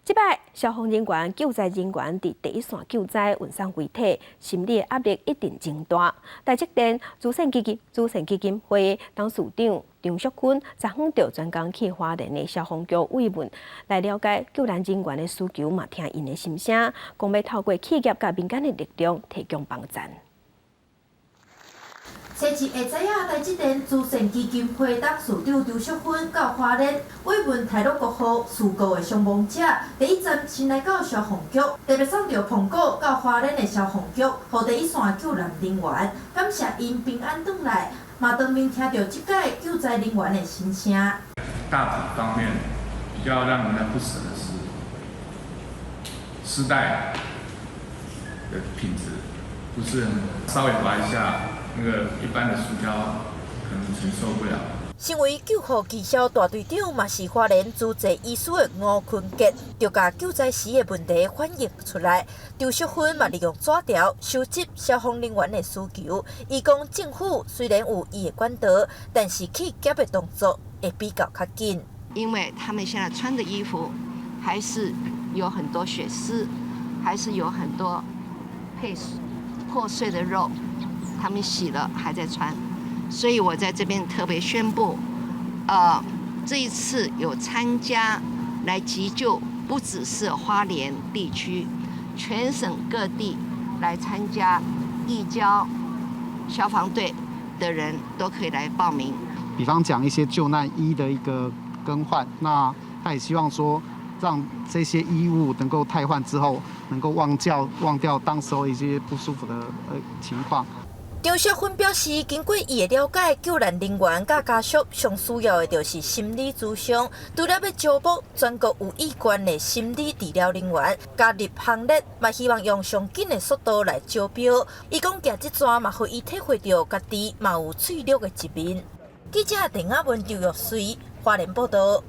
這擺消防人員、救災人員佇第一線救災、運送遺體，心理壓力一定真大。台積電慈善基金會董事長張淑芬，昨昏就專工去花蓮的消防局慰問，來了解救難人員的需求，嘛聽𪜶的心聲，講欲透過企業佮民間的力量提供幫贊。星期下早仔，台積電慈善基金會董事長張淑芬到花蓮慰問太魯閣號事故的傷亡者，第一站先來到消防局，特別送著澎果到花蓮的消防局，予第一線救難人員，感謝𪜶平安轉來，嘛當面聽著這擺救災人員的心聲。大體方面比較讓人家不捨的是，屍袋的品質不是很，稍微滑一下，那個一般的塑膠可能承受不了。身為救護義消大隊長，嘛是花蓮主治醫師的吳坤傑，就共救災時的問題反映出來。張淑芬嘛利用紙條收集消防人員的需求。伊講政府雖然有伊的管道，但是企業的動作會比較較緊。因為他們現在穿的衣服還是有很多血絲，還是有很多配破碎的肉。他們洗了還在穿，所以我在這邊特別宣布，這一次有參加來急救，不只是花蓮地區，全省各地來參加義消消防隊的人都可以來報名。比方講一些救難衣的一個更換，那他也希望說，讓這些衣物能夠汰換之後，能夠忘掉當時候一些不舒服的情況。張淑芬表示，經過伊的了解，救難人員佮家屬上需要的就是心理諮商。除了欲招募全國有意願的心理治療人員加入行列，嘛希望用上緊的速度來招標。伊講行這逝嘛，予伊體會著家己嘛有脆弱的一面。記者鄧亞文、劉玉穗，花蓮報道。